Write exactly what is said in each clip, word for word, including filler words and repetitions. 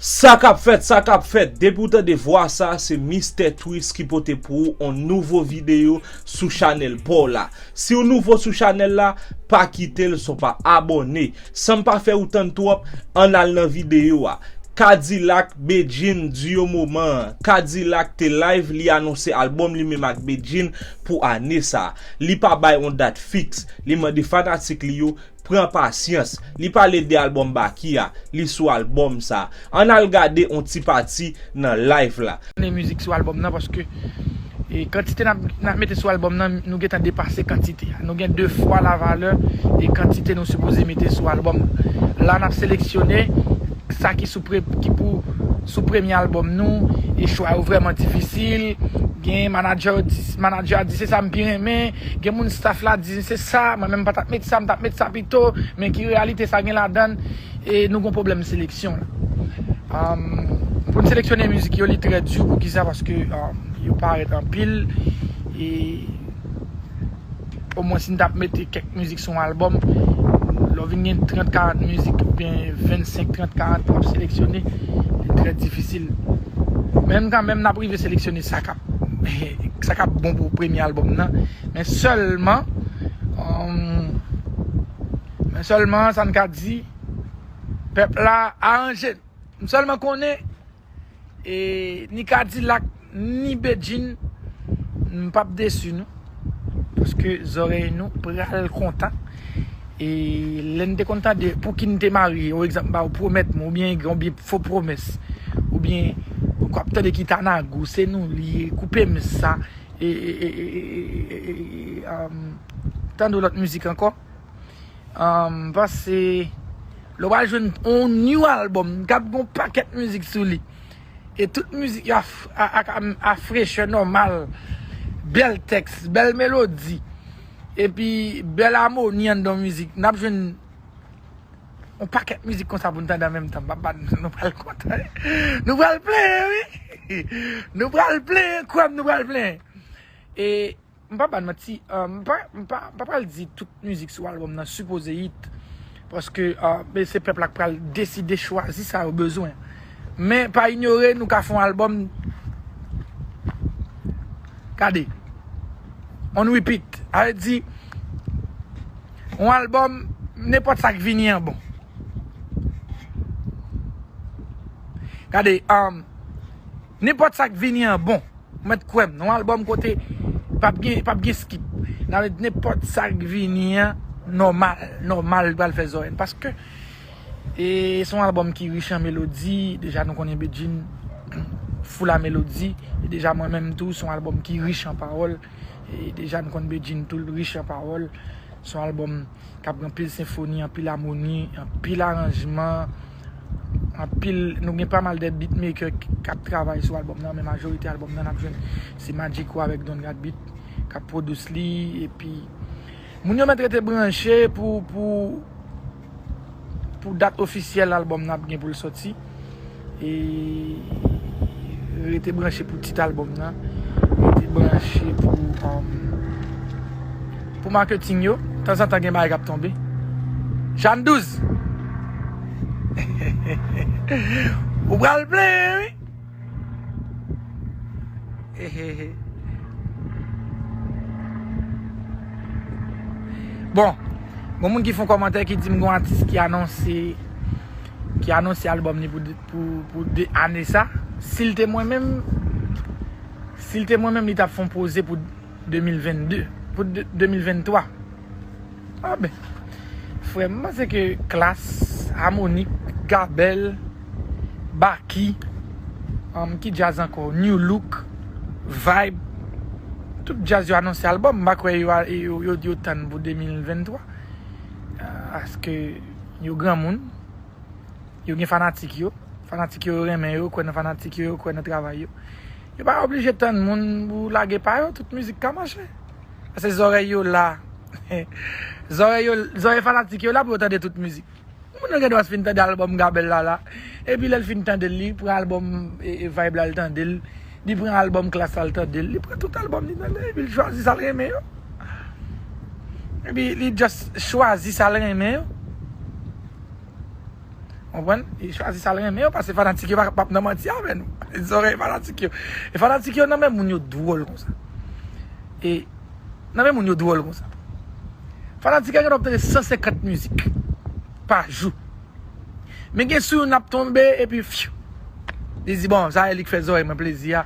Sa k ap fèt, sa k ap fèt? Depi w tande vwa sa, se Mistè Twist ki pote pou ou on nouvo videyo sou chanèl pa w la. Si w nouvo sou chanèl la, pa kite l san w pa abòne. San m pa fè ou tann twòp, ann al nan videyo a. Kadilak, Bedjine, duo moman an. Kadilak te live, li anonse albòm li menm ak Bedjine pou ane sa. Li pa bay on dat fiks. Li mande fanatik li yo pran pasyans. Li pale de albòm Baky a. Li sou albòm sa. Ann al gade on ti pati nan live la. Ane mizik sou albòm nan paske e kantite n ap, n ap mete sou albòm nan, nou gentan depase kantite a. Nou gen de fwa lavalè e kantite nou sipoze mete sou albòm nan. La n ap seleksyone sa ki sou pre, ki pou sou premye albòm nou, e chwa yo vrèman difisil. Gen manadjè yo di, manadjè a di se sa m pi renmen, gen moun staff la di se sa, mwen menm m pa t ap met sa, m t ap met sa pito, men ki reyalite sa gen ladan l, e nou gon pwoblèm seleksyon la. Um, pou n seleksyone mizik yo, li trè di. Poukisa? Paske um, yo parèt anpil, e omwen si n t ap mete kèk mizik sou yon albòm, lè w vin gen trant, karant mizik, oubyen vennsenk, trant, karant pou w ap seleksyone, li trè difisil. Men kanmenm, n ap rive seleksyone sa k ap, sa k ap bon pou premye albòm nan. Men sèlman, um, men sèlman, sa n ka di, pèp la aranje. M sèlman konnen, e, ni Kadilak, ni Bedjine, m p ap desi nou. Paske zòrèy nou pral kontan. E lè n te konn tande pou ki n te marye, yon egzanp, ba w pwomèt mwen, oubyen gen yon fo pwomès, oubyen w ap tande Kitanago, se nou li ye, koupe m sa, e, e, e, e, e, e, e, um, tande lòt mizik ankò. Um, m panse lè w pral jwenn on new album k ap gen yon pakèt mizik sou li. E tout mizik yo a, a, a, a, a frechè nòmal, bèl tèks, bèl melodi, epi bèl amoni anndan mizik. N ap jwenn yon pakèt mizik konsa pou n tande an menm tan. M pa, pa, nou pral kontan. Nou pral plenyen, wi. Nou pral plenyen, kwè m, nou pral plenyen. E M pa ba n manti, uh, m pa, m pa, m pa pral di tout mizik sou albòm nan sipoze hit. Paske uh, men se pèp la k pral deside chwazi sa yo bezwen. Men pa inyore, nou ka fè yon albòm. Gade. On repeat. Sa vle di, yon albòm, nenpòt sa k vini an bon. Gade, um, nenpòt sa k vini an bon. Ou mèt kwè m, nan yon albòm kote p ap gen, p ap gen skip. N a vle di nenpòt sa k vini an, nòmal, nòmal, li pral fè zòrèy n. Paske e se yon albòm ki rich an melodi, deja nou konnen Bedjine full a melodi, e deja mwen menm tou, se yon albòm ki rich an pawòl, e deja nou konn Bedjine tou, l rich an pawòl. Se yon albòm k ap gen anpil senfoni, anpil amoni, anpil aranjman, anpil, nou gen pa mal de beatmaker k, k ap travay sou albòm nan, men majorite albòm nan n ap jwenn se Magico avèk Don Gad Beat k ap pwodus li, epi moun yo mèt rete branche pou, pou, pou dat ofisyèl albòm nan ap gen pou l sòti. E rete branche pou tit albòm nan. Rete branche pou, um, pou marketing yo. Tanzantan gen bagay k ap tonbe. Jan douz. Ou pral plenyen, wi. Ehehe. Bon, gon moun ki fè yon kòmantè ki di m gon atis ki anonse, ki anonse albòm li pou, pou, pou de ane sa. Si l te mwen menm, si l te mwen menm, li t ap fè yon pwoze pou de mil vennde, pou de, de mil venntwa. A ben, frè m, m panse ke Klass, Harmonik, Gabel, Baky, um, ki djaz ankò? New Look, Vibe, tout djaz yo anonse albòm, m pa kwè yo, yo, yo, yo tann pou de mil venntwa. Paske yo granmoun, yo gen fanatik yo, fanatik yo, yo renmen yo, yo kwè nan fanatik yo, yo kwè nan travay yo. Yo pa oblije tann moun pou lage pa yo, tout mizik ka mache. Paske zòrèy yo la. Zòrèy yo, zòrèy fanatik yo la pou yo tande tout mizik. Moun nan gen dwa fin tande albòm Gabel la la. Epi lè l fin tande l, li pran albòm e, e, Vibe la, l tande l. Li pran albòm Klass la, l tande l. Li pran tout albòm li tande. Epi l chwazi sa l renmen yo. Epi li just chwazi sa l renmen yo. Konprann? E chwazi sa l renmen yo, paske fanatik yo pa p ap nan manti avè nou. Zòrèy fanatik yo. E fanatik yo nan men moun yo dwòl konsa. E nan men moun yo dwòl konsa. Fanatik yo gen dwa ap tande san senkant mizik pa jou. Men gen sou youn ap tonbe, epi fyou, li di, bon, sa e li k fè zòrèy mwen plezi a.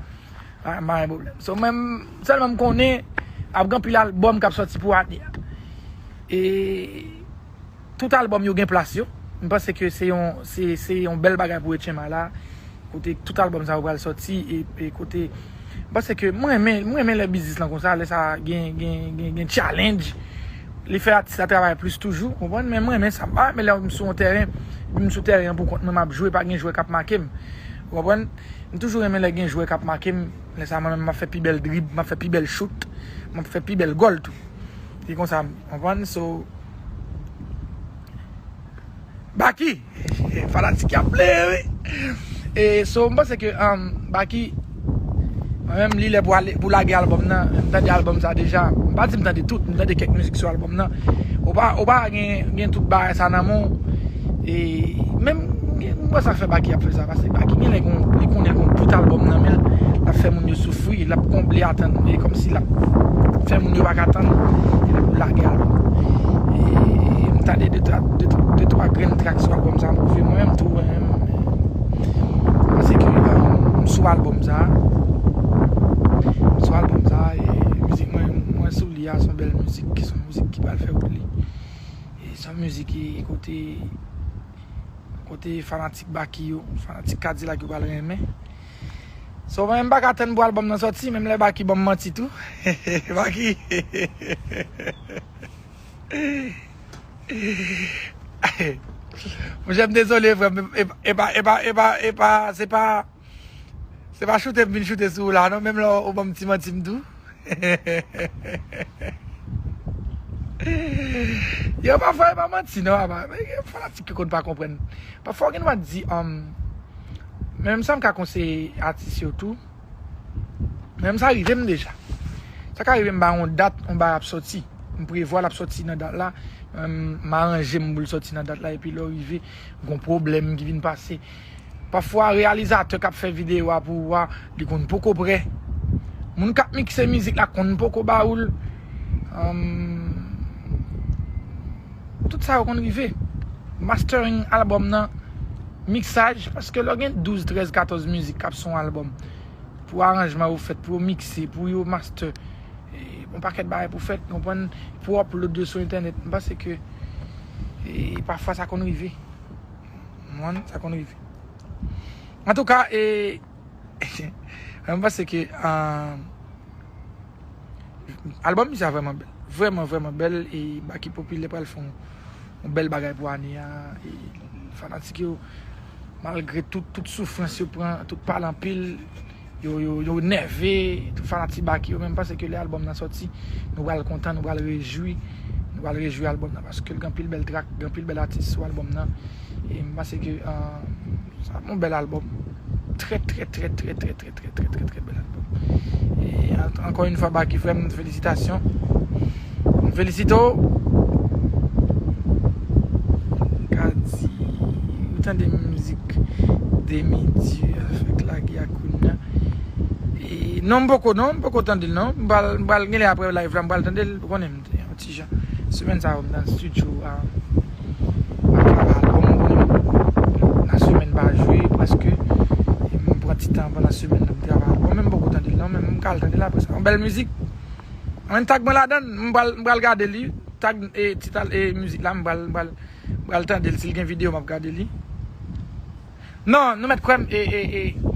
Pa, pa gen pwoblèm. So, mwen, sèlman m konnen, ap gen anpil albòm k ap sòti pou ane a. E tout albòm yo gen plas yo. M panse ke se yon, se, se yon bèl bagay pou Etchenma la. Kote tout albòm sa yo pral sòti, e, e kote, m panse ke mwen renmen, mwen renmen lè biznis lan konsa, lè sa gen, gen, gen, gen challenge. Li fè atis la travay plis toujou, konprann? Men mwen renmen sa. M pa renmen lè m sou yon tèren, epi m sou tèren an pou kont mwen, m ap jwe, pa gen jwè k ap make m. Ou konprann? M toujou renmen lè gen jwè k ap make m. Lè sa, mwen menm, m ap fè pi bèl drib, m ap fè pi bèl chout, m ap fè pi bèl gòl tou. E konsa, m konprann? So, Baky! Fanatik y ap plere, wi. E, so, m panse ke, um, Baky, mwen menm, li lè pou ale, pou lage albòm nan. M tande albòm sa deja. M pa di m tande tout, m tande kèk mizik sou albòm nan. Ou pa, ou pa gen, gen tout bagay sa nan men w. E, menm, gen, m wè sa fè Baky ap fè sa, paske Baky gen lè gon, li konnen gon bout albòm nan men l, l ap fè moun yo soufri, l ap konble atann, e kòmsi l ap fè moun yo pa ka tann, epi pou lage albòm. E, m tande de twa, de, de twa grenn trak sou albòm sa, m twouve mwen menm tou, mwen menm, paske, um, m sou albòm sa, m sou albòm sa, e mizik mwen, mwen sou li a, se yon bèl mizik, se yon mizik ki pral fè wout li. E se yon mizik ki kote, kote fanatik Baky yo, fanatik Kadilak yo pral renmen. So, mwen, m pa ka tann pou albòm nan sòti, menm lè Baky ban m manti tou. Baky. Monchè, m dezole, frè m. E, e pa, e pa, e pa, e pa, se pa, se pa choute m vin choute sou ou la, non, menm lè ou ban m ti manti m tou. Yo, pafwa, e pa manti, non, papa. Men gen fanatik ki konn pa konprann. Pafwa, ou gen dwa di, um, men menm sa m ka konseye atis yo tou. Men menm sa rive m deja. Sa ka rive m ba yon dat, yon bagay ap sòti. M prevwa l ap sòti nan dat la. Um, m aranje m pou l sòti nan dat la, epi lè w rive, gon pwoblèm ki vin pase. Pafwa, reyalizatè k ap fè videyo a pou ou a, li konn poko prè. Moun k ap mikse mizik la konn poko ba ou l. Anm, tout sa yo konn rive. Mastering albòm nan, miksaj, paske lè w gen douz, trèz, katòz mizik k ap sou yon albòm, pou aranjman yo fèt, pou yo mikse, pou yo master, e, yon pakèt bagay pou fèt, konprann, pou upload yo sou entènèt. M panse ke, e, pafwa sa konn rive. Mwen, sa konn rive. Antouka, e, mwen panse ke, ah, albòm misye a vrèman bèl. Vrèman, vrèman bèl. E Baky Popilè pral fè yon, yon bèl bagay pou ane a. E fanatik yo, malgre tout, tout soufrans yo pran, tout pale anpil, yo, yo, yo nève, tout fanatik Baky yo, men m panse ke lè albòm nan sòti, nou pral kontan, nou pral rejwi, nou pral rejwi albòm nan, paske l gen anpil bèl trak, gen anpil bèl atis sou albòm nan. E m panse ke, ah, sa ap yon bèl albòm. Trè, trè, trè bèl albòm. E an-, ankò yon fwa, Baky frè m, felisitasyon. M felisite w. Ka di, ou tande mizik Demi Dieu avèk Lage a kounya. E, non, m poko, non, m poko tande l, non. M pral, m pral gen lè apre live la, m pral tande l, ou konnen m te yon ti jan. Semèn sa yo, m nan estidyo a, m ap travay albòm, ou konnen m, nan semèn m pa jwe, prèske. E m pran ti tan pandan semèn nan, m travay albòm, men m poko tande l, non, men m ka al tande l apre sa. Yon bèl mizik. Ann tag mwen ladan l, m pral, m pral gade li. Tag, e, tit al-, e, mizik la, m pral, m pral, m pral tande l. Si l gen videyo, m ap gade li. Non, nou mèt kwè m, e, e, e,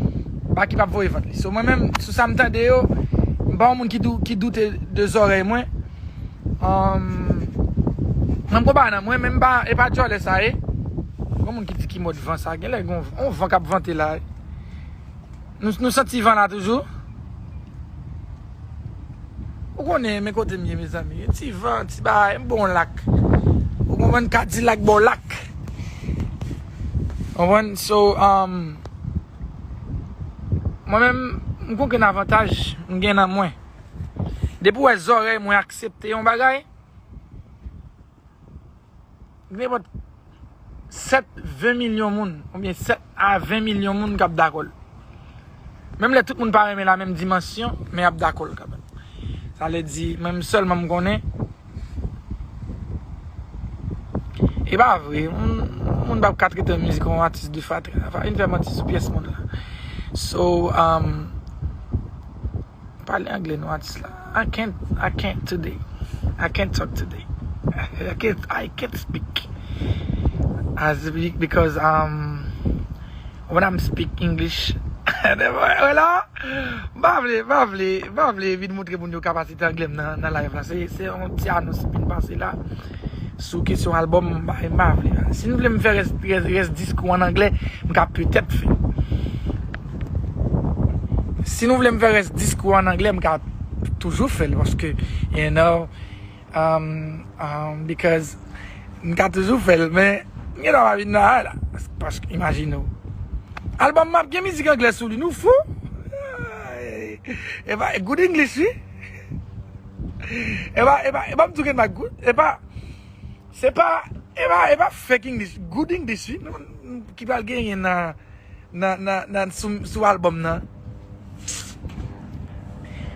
Baky p ap voye vant li. So, mwen menm, sou sa m tande yo, m pa yon moun ki dou-, ki doute de zòrèy mwen. Anm, mwen m konpare nan mwen, men m pa, e pa djòlè sa ye. Gon moun ki di ki mòd van sa, genlè gon, on van k ap vante la. Nou, nou santi van la toujou? Ou konnen, men kote m ye, mezanmi. Ti van, ti bagay, m bon lak. Ou konprann, Kadilak bon lak. Konprann? So, um, mwen menm, m konn gen avantaj m gen nan mwen. Depi w wè zòrèy mwen aksepte yon bagay, nenpòt sèt, ven milyon moun, oubyen sèt a ven milyon moun k ap dakò l. Menm lè tout moun pa renmen la menm dimansyon, men y ap dakò l kanmenm. Sa vle di, mwen menm sèlman m konnen. E pa vre, moun, moun p ap ka trete yon mizik yon atis de fatra. Vin fè manti sou pyès moun la. So, um, pale anglè non atis la. I can't, I can't today. I can't talk today. I can't, I can't speak. As be- because um when I'm speak English, wè la, m pa vle, m pa vle, m pa vle vin montre moun yo kapasite anglè m nan, nan live la. Se, se yon ti anons m vin pase la. Sou kesyon albòm, m pa, m pa vle. Si nou vle m fè rès, rès, rès diskou an anglè, m ka petèt fè. Si nou vle m fè rès diskou an anglè, m ka toujou fè l, paske, you know, um, um, because m ka toujou fè l, men you know, pa vin nan la, paske imajine w. Albòm m ap gen mizik anglè sou li, nou fou? E pa good English, wi. E pa, e pa, e pa m tou gen pa good, e pa, se pa, e pa, e pa fake English, good English, wi. Nou, nou ki pral genyen nan, nan, nan, nan sou, sou albòm nan.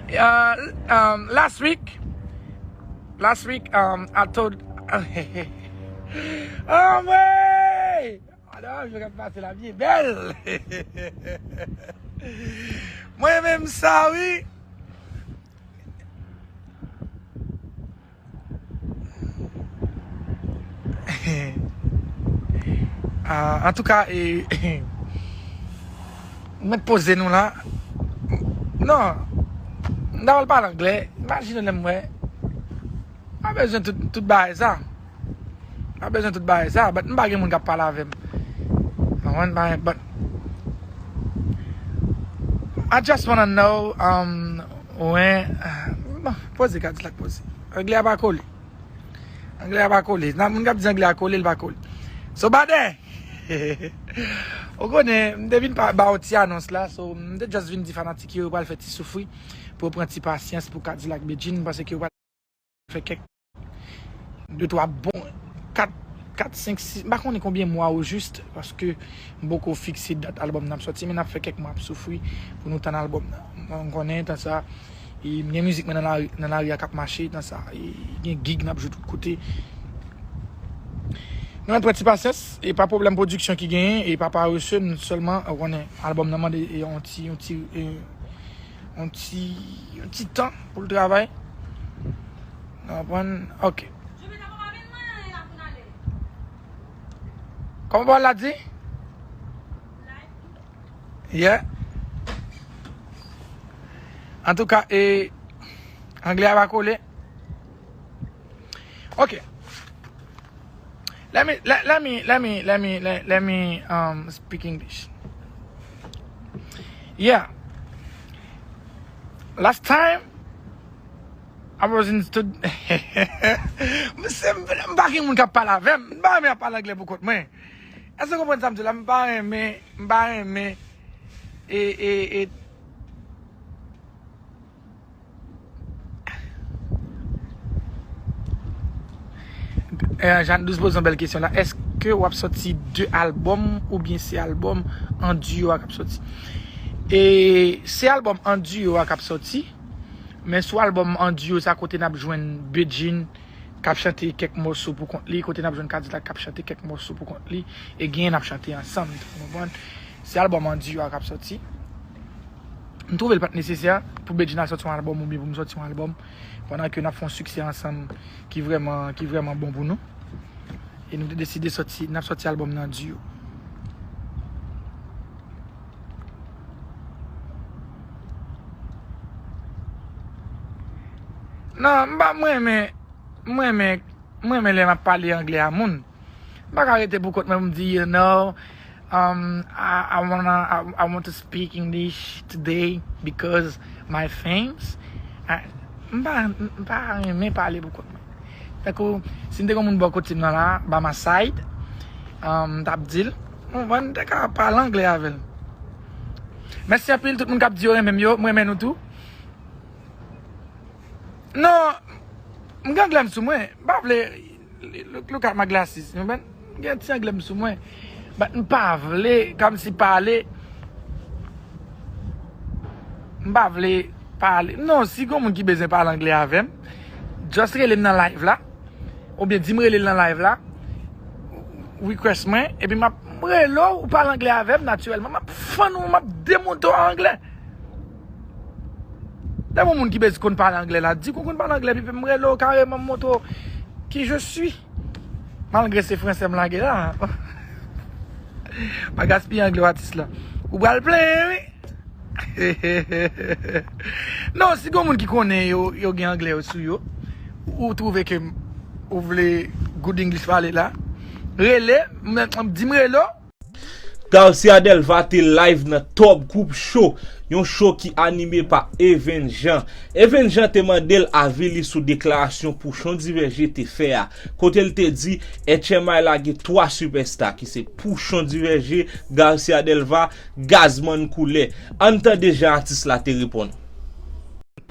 Uh, um, last week, last week, um, I told, oh, mwen! Alò, je vais passer la vie belle. Mwen menm sa, wi. Ah, antouka, e, mèt poze nou la. Non. M ta pral pale anglè. Imajine lè m wè. Pa bezwen tout, tout bagay sa. Pa bezwen tout bagay sa. But m pa gen moun k ap pale avè m. Konprann? But I just wanna know, um, when, bon, poze Kadilak poze. Anglè a pa kole. Anglè a pa kole. Nan moun k ap di anglè a kole, l pa kole. So, badè! Ou konnen, m te vin pa, ba w ti anons la, so, m te just vin di fanatik yo, yo pral fè ti soufri, pou yo pran ti pasyans pou Kadilak Bedjine, m panse ke yo pral fè kèk, de twa bon, kat, kat, senk, sis, m pa konnen konbyen mwa o jis, paske m poko fikse dat albòm nan ap sòti, men n ap fè kèk mwa ap soufri pou nou tann albòm nan. M konnen, tan sa, e m gen mizik mwen nan lari, nan lari a k ap mache, tan sa, e gen gig n ap jwe tout kote. Nou mèt pran ti pasyans, e pa pwoblèm pwodiksyon ki genyen, e pa parese, nou sèlman, ou konnen, albòm nan mande, e, yon ti, yon ti, e, yon ti, yon ti tan pou l travay. Ou konprann? Ok. Kòman pawòl la di? Yeah. Antouka, e, anglè a pa kole. Ok. Let me, let, let me, let me, let me, let, let me, um, speak English. Yeah. Last time, I was in stud-, m se, m pa gen moun k ap pale avè m. M pa renmen ap pale anglè pou kont mwen. Èske w konprann sa m di w la? M pa renmen, m pa renmen, e, e, e, Eh, Jeanne Douze poze yon bèl kesyon la. Èske w ap sòti de albòm oubyen se albòm an duo a k ap sòti? E se albòm an duo a k ap sòti, men sou albòm an duo sa kote n ap jwenn Bedjine k ap chante kèk mòso pou kont li, kote n ap jwenn Kadilak k ap chante kèk mòso pou kont li, e genyen n ap chante ansanm tou, ou konprann? Se albòm an duo a k ap sòti. M twouve l pa t nesesè pou Bedjine al sòti yon albòm oubyen pou m sòti yon albòm pandan ke n ap fè yon siksè ansanm ki vrèman, ki vrèman bon pou nou. E nou te deside sòti, n ap sòti albòm nan an duo. Non, m pa, mwen renmen, mwen renmen, mwen renmen lè m ap pale anglè a moun. M pa ka rete pou kont mwen pou m di, you know, um, I, I wanna, I, I want to speak English today because my fans. I, m pa, m pa renmen pale pou kont mwen. Tankou, si m te gen moun bò kote m nan la, by my side, um, m t ap di l, ou konprann, m te ka pale anglè avè l. Mèsi anpil, tout moun k ap di yo renmen m yo, m renmen nou tou. Non, m gen anglè m sou mwen, m pa vle, look, look at my glasses, you know, man? M gen ti anglè m sou mwen. But m pa vle, kòmsi pale. M pa vle pale. Non, si gen moun ki bezwen pale anglè avè m, just rele m nan live la. Oubyen di m rele l nan live la. Request mwen. Epi m ap rele w, ou pale anglè avè m natirèlman. M ap fann ou, m ap demonte w an anglè. Lè yon moun ki bezwen konn pale anglè la, di konn pale anglè, epi m rele w kareman, m montre w qui je suis. Malgre se fransè m lage la. Pa gaspiye anglè w atis la. Ou pral plenyen, wi. Non, si gen moun ki konnen yo, yo gen anglè yo sou yo, ou twouve ke ou vle good English pale la, rele, m, m, di m rele w. Garcia Delva te live nan Top Group Show, yon show ki anime pa Even Jean. Even Jean te mande l avi li sou deklarasyon Pouchon Diverge te fè a, kote l te di H M I lage twa sipèsta ki se Pouchon Diverge, Garcia Delva, Gazman Koulè. Ann tande jan atis la te reponn.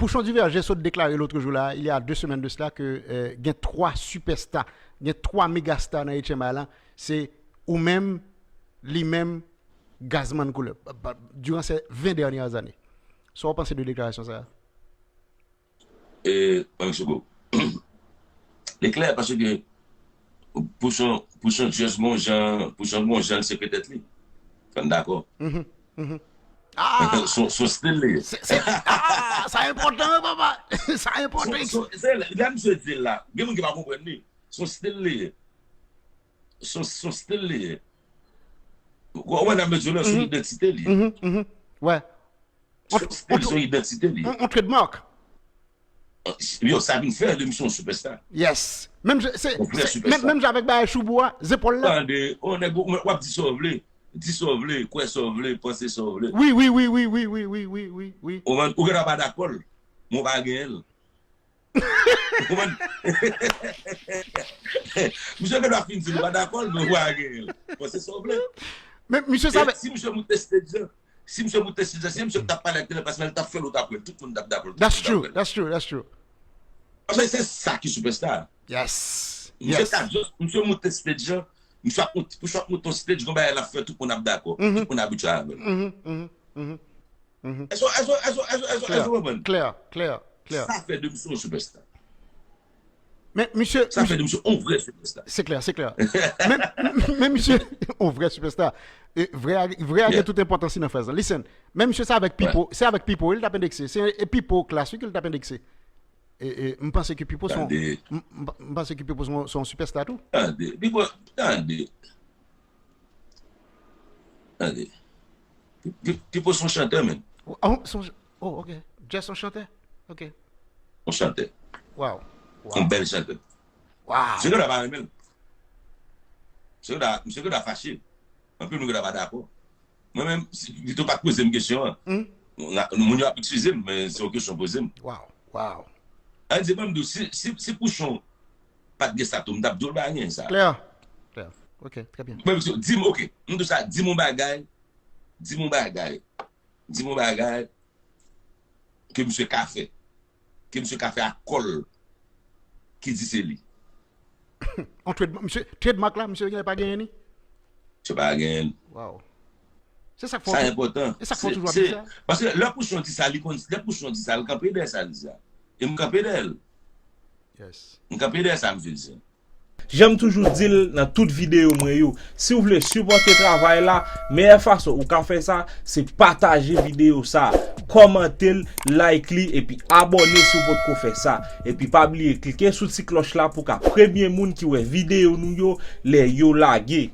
Pouchon Diverge sot deklare lotrejou la, il y a deux semaines de cela, ke euh, gen twa sipèsta, gen twa megasta nan H M I la, se ou menm, li menm, Gazman Koulè, durant ces vingt dernières années. Sa w panse de deklarasyon sa a? E, Manmik Soukou, li klè paske Pouchon, Pouchon just gon jan, Pouchon gon jan l sekre tèt li. Fò n dakò. Ah! Son, son stil li ye. Se- se- ah, sa enpòtan, wi, papa. Sa Son, enpòtan. son, se lè misye di l la, gen moun ki pa konprann li. Son stil li ye. Son, son stil li ye. Ou wè nan medyo la, son idantite li ye. Mhm, mhm. Wè. Son stil, son idantite li ye. On, on trademark. Yo, sa vin fè de misye yon sipèsta. Yes. Menm jan, se, On vrè se- sipèsta. menm, menm jan avèk bagay Choubou a, zepòl la. Tande, on nèg, w ap di sa w vle. Di sa w vle, kwè sa w vle, panse sa w vle. Wi, wi, wi, wi, wi, wi, wi, wi, wi, wi. Ou, ou gen dwa pa dakò l, men w pa genyen l. Ou konprann? Misye gen dwa fin di l pa dakò l, men w pa genyen l. Bon, se sa w vle. Men misye sa E si misye moute stage an, si misye moute stage an, si misye t ap pale ak tèlè, paske l t ap fè l, ou t ap wè l, tout moun t ap dakò l. That's true. That's true. That's true. Paske se sa ki sipèsta. Yes. Misye Yes. t ap just, misye moute stage an, misye ap moute, pou chak moute yon stage, gon bagay l ap fè, tout moun ap dakò, tout moun abitye avè l. Mhm, mhm, mhm. Èske, èske, èske, èske, èske, èske w konprann? Klè, klè, klè. Sa fè de misye yon sipèsta. Men misye, Sa fè de misye yon vrè sipèsta. Se klè, se klè. Men, men misye, yon vrè sipèsta. E vrè a, vrè a gen tout enpòtans li nan fraz la. Listen, men misye se avèk Pipo, se avèk Pipo, li t ap endekse. Se e Pipo klas wi ke li t ap endekse. E, e, m panse ke Pipo se yon, Tande. m, m, m panse ke Pipo se yon, se yon sipèsta tou. Tande, Pipo, tande. Tande. Pi- Pi- Pipo se yon chantè, men. Oh, se yon, oh, ok. Just yon chantè? Ok. Yon chantè. Wow. Yon bèl chantè. Wow. Misye gen dwa pa renmen l. Misye gen dwa, misye gen dwa fache. Anpil moun gen dwa pa dakò. Mwen menm, si Pipo pa t poze m kesyon an, moun yo ap eskize m, men se yon kesyon poze m. Wow. Wow. Ann di, ban m di w, si, si, si Pouchon pa t gen sa tou, m t ap di w l pa gen sa. Klè. Klè. Ok, trè byen. Mwen, misye, di m, ok, m di w sa, di m yon bagay, di m yon bagay, di m yon bagay ke misye ka fè, ke misye ka fè ak kò l, ki di se li. On trade, misye, trademark la, misye gen pa genyen ni? Misye pa genyen. Wow. Se sa k fè Sa w- enpòtan. Se sa k fè w toujou ap di sa? Paske lè Pouchon di sa, li konn, lè Pouchon di sa, l kanpe dèyè sa l di a. E m kanpe dèyè l. Yes. M kanpe dèyè sa misye di a. Jan m toujou di l nan tout videyo mwen yo, si w vle sipòte travay la, meyè fason ou ka fè sa, se pataje videyo sa, kòmante l, like li, epi abòne si w potko fè sa. Epi pa bliye klike sou ti klòch la pou w ka premye moun ki wè videyo nou yo lè yo lage.